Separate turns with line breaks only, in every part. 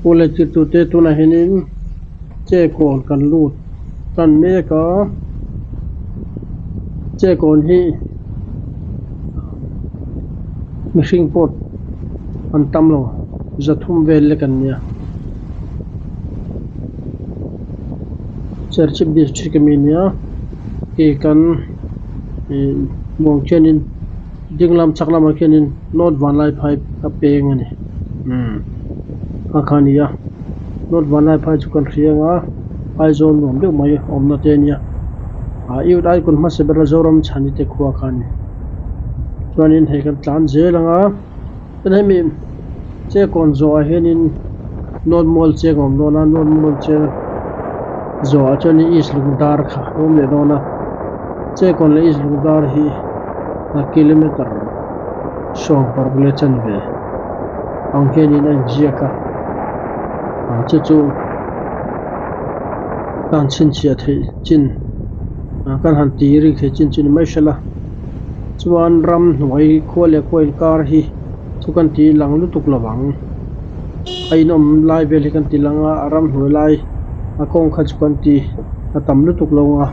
Pu leh tirtute tunah hianin chekawn kan lut tan mek a, chekawn hi mihring pawh an tam lo zathum vel lek an nia. Serchhip district ami nia khi kan ih muang khianin ding lam chhak lamah khianin north vanlaiphai a peng a ni umm kha kha a ni a north vanlaiphai chu kan hria ang a Aizawl nuam deuh mai awmna te a nia ah youth icon hmasa bera Zoram chhani te khua kha a ni chuanin hei kan tlan zel ang a chuan hemi chekawn zawhah hianin north mual cheng a awm dawn a north mual cheng zawhah chuanin east lungdar kha a awm leh dawn a chekawn leh east lungdar hi a kilometer 16 leh chanve ang hianin a inziak a ah chu chu kan chhinchhiah theih chin ah kan han ti rik theih chin chu ni mai hrela chuan ramhnuai khua leh khua inkar hi chu kan ti lang lutuk lo ang a inawm lai vel hi kan ti lang a a ramhnuai lai a kawng kha chu kan ti a tam lutuk lo ang a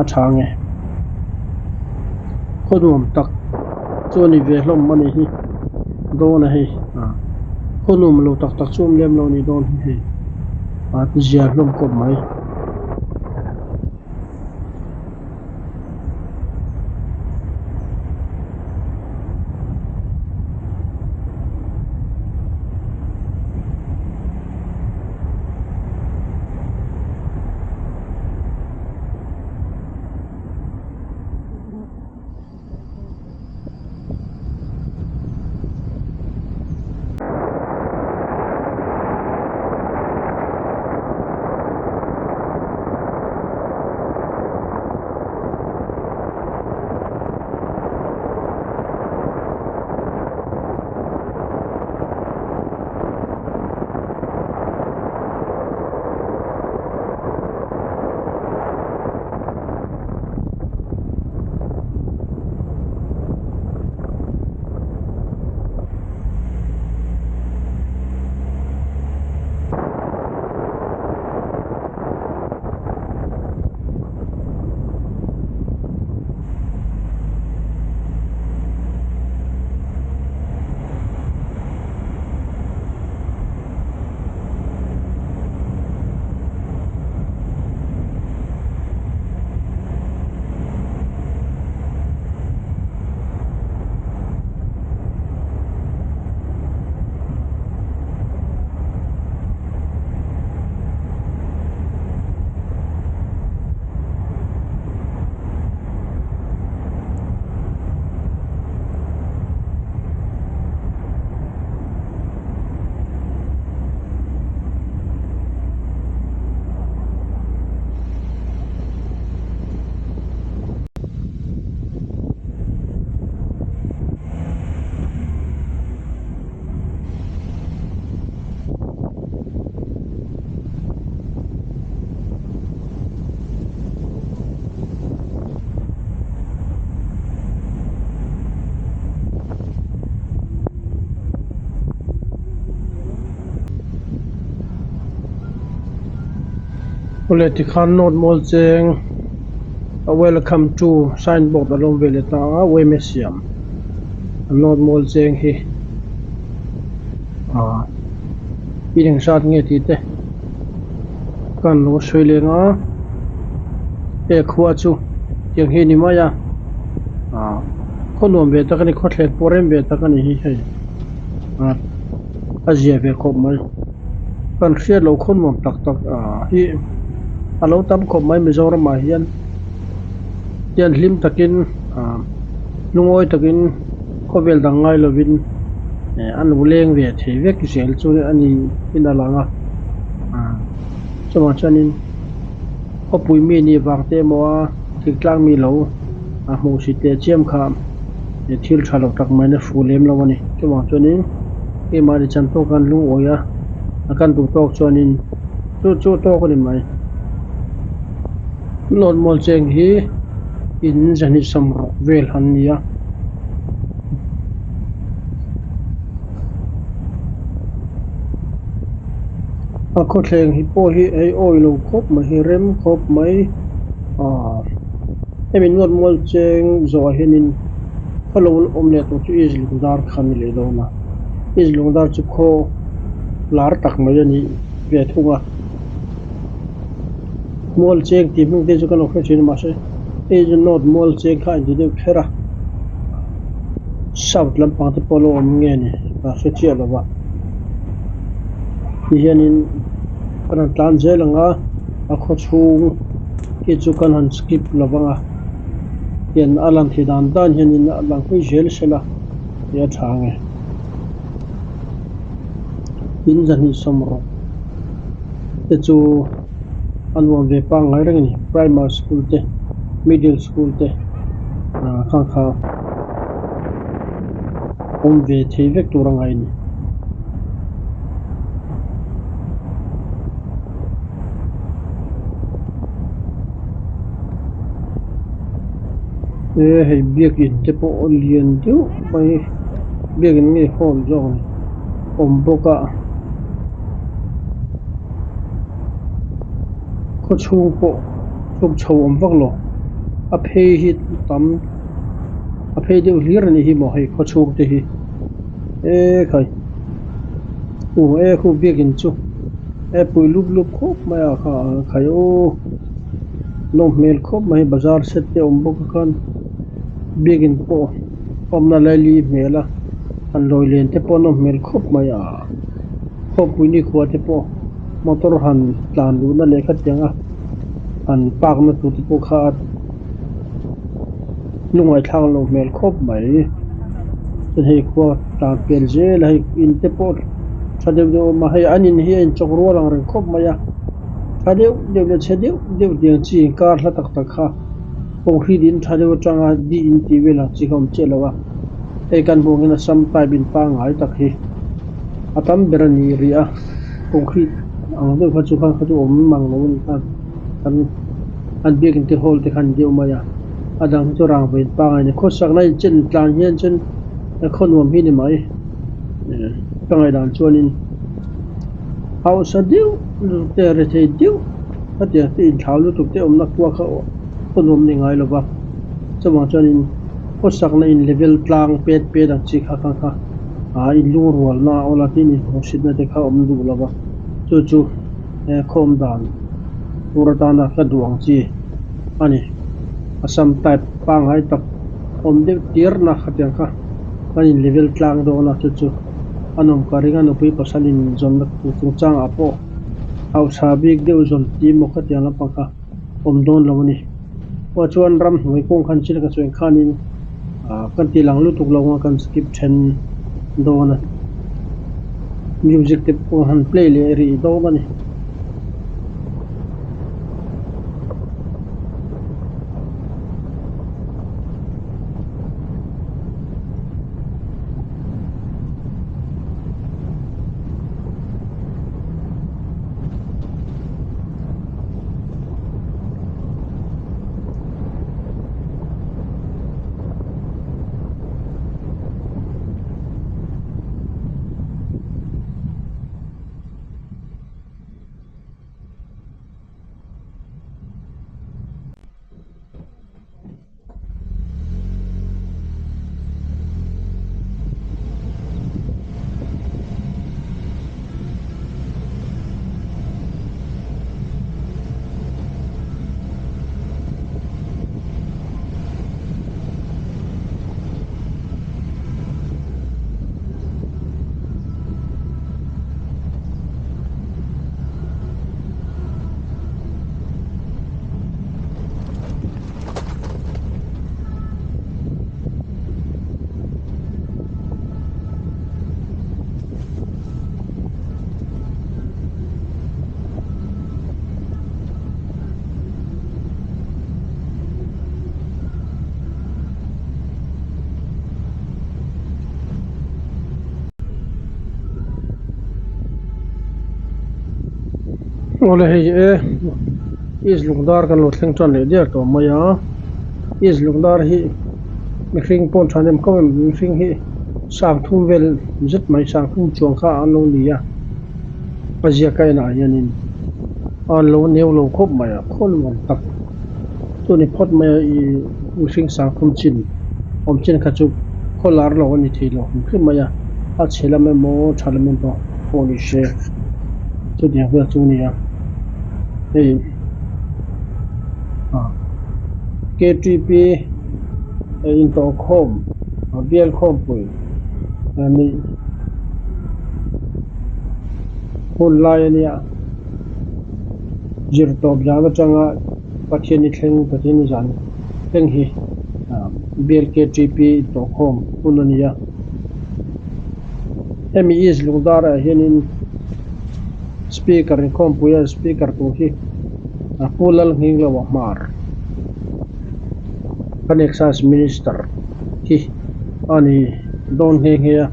a tha nge khaw nuam tak chu a ni ve hlawm a nih hi dawn a hei ah khaw nuam lo tak tak chu awm lem lo a nih dawn hi hei ah zia hlawm khawp mai. Awle tikhan note mawl cheng a welcome to sign board a lo awm ve leh ta a yma siam a note mawl cheng hi ah i engzat nge tih te kan lo sawi leng a he khua chu tiang hi a ni mai a ah khaw nuam ve tak a ni khaw thleng pawh rem ve tak a ni hi hei ah a zia ve khawp mai kan hriat loh khaw nuam tak tak ah hi a lo tam khawp mai Mizoram ah hian hian hlim takin ah lungawi takin khawvel dang ngai lovin eh an lo leng ve thei vek zel chu a ni in a lang a ah chuvang chuanin khawpui mi nih vang te emaw a thingtlang mi lo a hmuh si teh chiam kha eh thil tha lo tak mai na fu lem lo a ni chuvang chuanin keimahni chan tawk an lungawi a a kan duh tawk chuanin chu chu tawk a ni mai note mawl cheng hi in zahnih sawmruk vel an ni a. A khawthleng hi pawh hi hei awi lo khawp mai hi rem khawp mai aaa hemi nuat mual cheng zawhah hianin khaw lo awm leh tur chu East Lungdar kha a ni leh dawn a East Lungdar chu khaw lar tak mai a nih ve thung a mual cheng tih hming te chu kan lo hre thin a mahse hei chu north mual cheng kha a inti deuh kher a south lampang te pawh a lo awm nge ni ka hre chiah lo va tihianin kan han tlan zel ang a a khaw chhung khi chu kan han skip lo vang a hian a lan theih dan dan hianin a lang phei zel sela tih a tha ang e in zahnih sawmrawk te chu a nuam ve pangngai reng a ni primary school te middle school te ah khang kha. Awm ve thei vek tur a ngai a ni. E hei biakin te pawh a lian deuh mai biakin nge hall zawk a ni awm bawk a khaw chhung pawh chhuk chho awm vak lo a phei hi tam. A phei deuh hlir a nih hi maw hei khaw chhung te hi e khai u e khu biakin chu e pui lup lup khawp mai a kha khai aw nawm hmel khawp mai bazar set te a awm bawk a khan biakin pawh awmna laili hmel a han lawi len te pawh nawm hmel khawp mai a khawpui nikhua te pawh motor han tlan luhna leh khatiang a han park na tur te pawh kha a. Lungaithlak loh hmel khawp mai. Chuan hei khua tlan pel zel a hei in te pawh tha deuh deuh a awm a hei an in hi a inchawk rual ang reng khawp mai a tha deuh deuh leh chhe deuh deuh tiang chi inkar hla tak tak kha concrete in tha deuh atanga di in tih vel ang chi kha a awm chiah lo a hei kan hmuh ang hian assam type in pangngai tak hi a tam ber a ni rih a concrete ang deuh kha chu kha kha chu awm mang lo a nih khan kan. An biakin te hall te kha an deuh mai a, a dang hi chu rangva in pangai a ni. Khawsakna in chen tlan hian chuan khaw nuam hi ni mai ka ngaihdan chuanin hausa deuh lutuk te rethei deuh khatiang te inthlau lutuk te awmna khua kha khaw nuam ni ngai lo va, chuvang chuanin khawsakna in level tlang pet pet ang chi kha kha kha ah inlungrualna a awla tin inhmuhsitna te kha awm duh lo va, chu chu he khawm dan. Tur atana ka duh ang chi a ni. Assam type pangngai tak awm deuh tirna khatiang kha kan in level tlang dawn a, chu chu a nawm ka ring a, nupui pasal in zawnna tur chungchangah pawh hausa bik deuh zawn tih emaw khatiang lampang kha awm dawn lo a ni. Aw chuan ramhnuai kawng khan chil ka chuan khanin ah kan ti lang lutuk lo anga kan skip then dawn a, music te pawh han play leh rih dawn a ni. Awle hei e East Lungdar kan lo thleng tan leh der tawh mai a East Lungdar hi mihring pawn tha nem khawp em mihring hi sang thum vel zet mai sang thum chuang kha an lo ni a. A ziak a enah hianin a lo neu lo khawp mai a khaw nuam tak chu ni phawt mai a ih mihring sangthum chin awm chin kha chu khaw lar lo a ni thei lo hrim hrim mai a a chhe lam emaw tha lam emaw pawh ni se chutiang vel chu a ni a hei ah K T P intawhkhawm bial khawmpui a nih. Hun lai a nia, zir tawp zan atanga Pathiani thleng Pathiani zan thleng hi BLKTP intawhkhawm hun a ni a. Hemi East Lungdar ah hianin Speaker inkhawmpui a Speaker tur hi Pu Lalnghingloa Hmar kan Excise Minister hi a ni dawn nghe nghe a.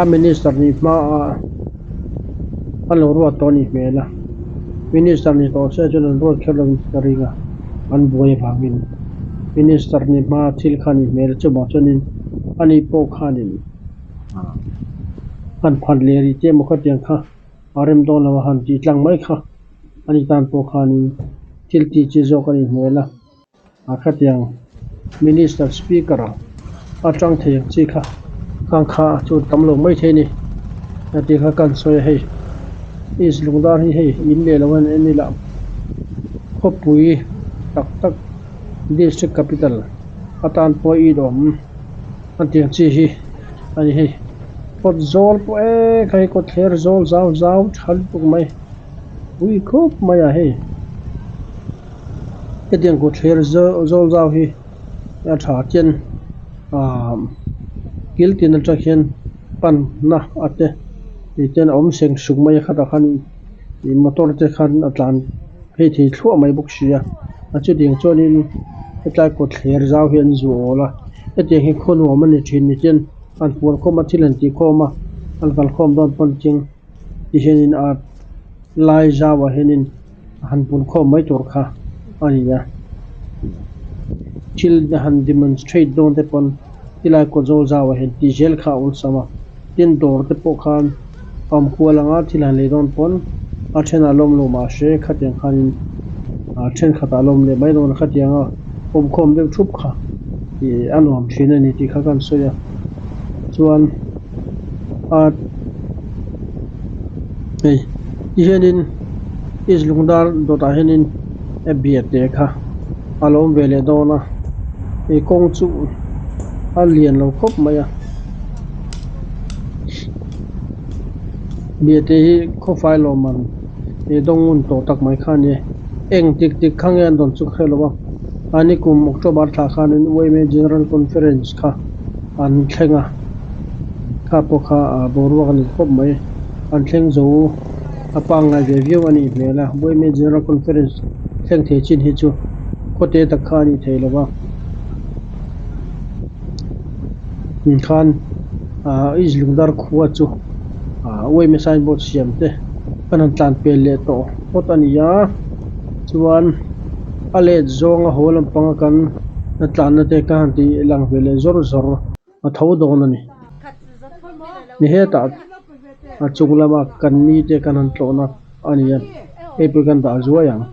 A minister nih hmaah an lo ruat tawh a nih hmel a, minister ni tawh se chuan an ruat kher lo in ka ring a, an buai avangin minister nih hma thil kha a nih hmel a chuvang chuanin ani pawh khanin han phat leh rih te emaw khatiang kha a rem dawn lo a han tih tlang mai kha ani tan pawh khanin thil tih chi zawk a nih hmel a. A khatiang Minister Speaker a tang thei ang chi kha khang kha chu tam lo mai thei a ni. Heti kha kan sawi a hei East Lungdar hi hei in leh lo a en ila khawpui tak tak District Capital atan pawh a it awm a tiang chi hi a ni hei kawt zawl pawh e kha hei kawt thler zawl zau zau tha lutuk mai ui khawp mai a hei. Hetiang kut thler zawl zau hi a tha chian ahh kil tin atang hian pan na a te tih ten a awm seng suk mai a khatah khan ih motor te khan a tlan phei thei thluah mai bawk si a a chutiang chuanin hetlai kut thler zau hi an zu awl a hetiang hi khaw nuam a ni thin ni ten an puan khawm a thil an tih khawm a an kal khawm dawn pawn chiang ti hianin a lai zauah hianin. A han pun khawm mai tur kha a ni a, thil a han demonstrate dawn te pawn tilai kawt zawl zauah hian tih zel kha a awlsam a, tin dawr te pawh khan a awm kual anga thil han lei dawn pawn a thenah lawm lo mahse khatiang khanin a thenkhatah lawm leh mai dawn a khatianga awm khawm deuh thup kha ih a nuam thin a ni tih kha ka han sawi a, chuan a hei ti hianin. East Lungdar dawtah hianin a bia te kha a lo awm ve leh dawn a ih kawng chu a lian lo khawp mai a bia te hi khawfai lawmman ih dawng ngun tawh tak mai kha a ni eng tik tik kha nge an dawn chu ka hre lo a a ni kum October thla khanin U_M_A General Conference kha an thleng a kha pawh kha boruak a ni khawp mai an thleng zo. A pangngai ve viau a nih hmel a, Women General Conference thleng thei chin hi chu khawte tak kha a nih thei lo va. Khan East Lungdar khua chu Women signboard siam te kan han tlan pel leh tawh phawt a ni a, chuan a let zawnga haw lampanga kan tlanna te ka han tih lang ve leh zawr zawr a tho dawn a ni. Ni hetah a chung lama kan ni te kan han tlawhna a ni a, hei pawh hi kan dah zuai ang.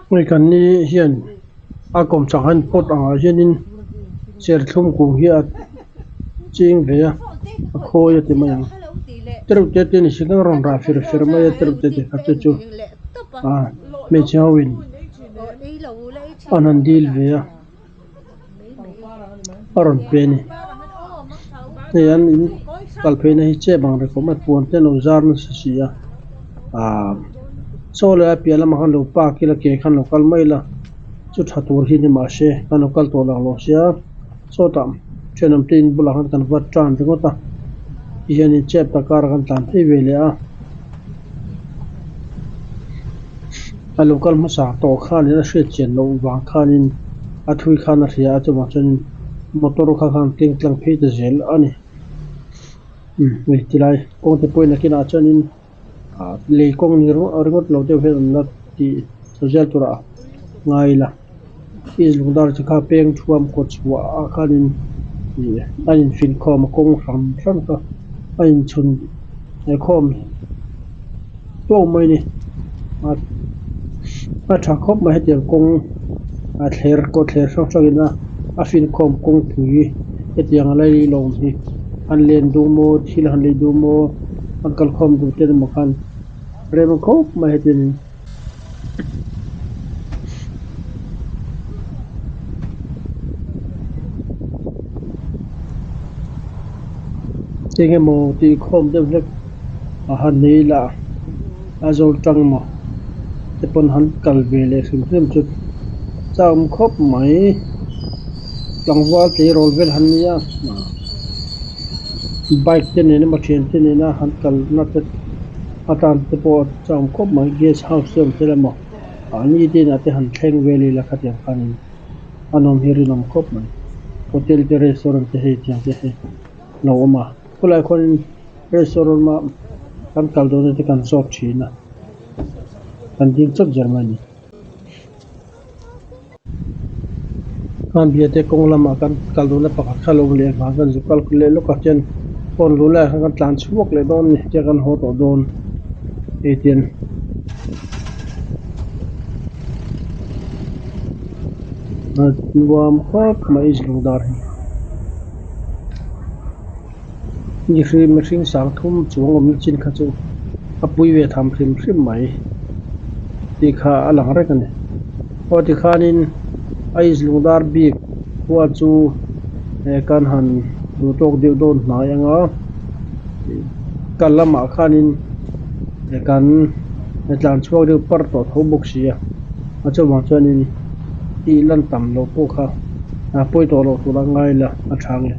Hei kan ni hian a kawmchhak hian pot angah hianin serthlum kung hi a ching ve a, a khawi a ti mai ang. Tereuh te te ni si khan a rawn rah fir fer mai a tereuh te te kha chu chu a hmeichhe ho in an han dil ve a. A rawn pe a ni hei an in kal phei na hi chep ang rek awm a puan te an lo zar nasa si a ahh chaw leh a piah lamah khan lo park ila ke khan lo kal mai ila chu tha tur hi ni mahse kan lo kal tawh lo sia sawtah thenawm te in bulah khan kan va tan ringawt a tihianin chep ta kar ah khan tlan phei ve leh a. A lo kal hmasa tawh khanin a hriat chian loh vang khanin a thui khan a hria a chuvang chuanin motor kha khan keng tlang phei ta zel a ni. Umm hei tilai kawng te pawhin a kinah chuanin ah lei kawng ni ringawt lo deuh hian an la tih zel turah ngai ila East Lungdar chu kha peng thuam kawt chhuah ah khanin. Ih a infinkhawm a kawng hran hran kha a inchhun khawm tawk mai a ni a a tha khawp mai hetiang kawng a thler kawt thler hrang hrang in a a finkhawm kawngpui hetiang a lei lawm hi an len duh maw thil han lei duh maw an kalkhawm duh te emaw khan rem khawp mai hetiang in. Eng emaw tih khawm deuh hlek a han nei la a zawl tang emaw te pawn han kal ve leh hrim hrim chu chak khawp mai tlangval tleirawl vel han nia bike te nen emaw thian te nena han kalna te atan te pawh a chak khawp mai guest house te awm thei la maw ah ni te inah te han thleng vel ila khatiang khanin a nawm hi rinawm khawp mai hotel te restaurant te hei tiang te hei lo awm a khawlai khuanin restaurant ah kan kal dawn te kan zawt thin a kan ding chawp zel mai a ni. Khan biate kawng lamah kan kal duhna pakhat kha lo leh vang kan zu kal leh lawk ah chuan phone luh laiah khan kan tlan chhuak leh dawn a ni tia kan haw tawh dawn hei tian. A nuam khawp mai zlungdar hi mihring sang thum chuang awmna chin kha chu a pui ve tham hrim hrim mai tih kha a lang reng a ni. Aw tikhanin a izlungdar bik khua chu kan han duh tawk deuh dawn hnai ang a, kal lamah khanin kan tlan chhuak deuh parh tawh tho bawk si a, a chuvang chuanin tih lan tam loh pawh kha pawi tawh loh tur a ngai la a tha nge.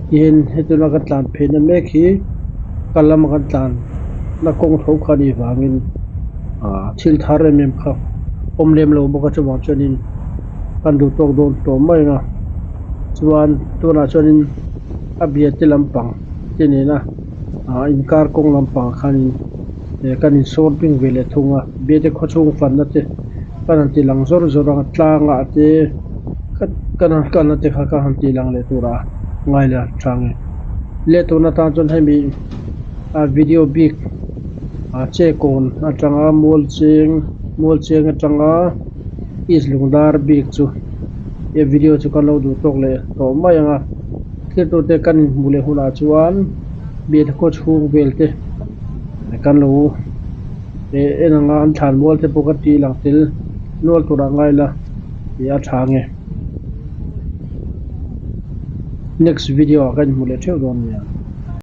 Tihian hetuna kan tlan phehna mek hi kal lama kan tlan na kawng tho kha a nih vangin thil thar em em kha awm lem lo bawk a chuvang chuanin kan duh tawk dawn tawh mai ang a chuan tunah chuanin a bia te lampang te nena inkar kawng lampang khanin kan insawr bing ve leh thung a biate khawchhung fanna te kan han ti lang zawr zawr ang tlangah te kan han kalna te kha kan han ti lang leh tur a ngai la tha nge leh tun atan chuan hemi video bik che kawn atanga mual cheng mual cheng atanga east lungdar bik chu he video chu kan lo duh tawk leh tawh mai ang a thiltute kan inhmuh leh hunah chuan biate khaw chhung vel te kan lo en anga an thlan mual te pawh ka tih lang tel nual turah ngai la tih a tha nge next video ah ka inhmuh leh theuh dawn nia.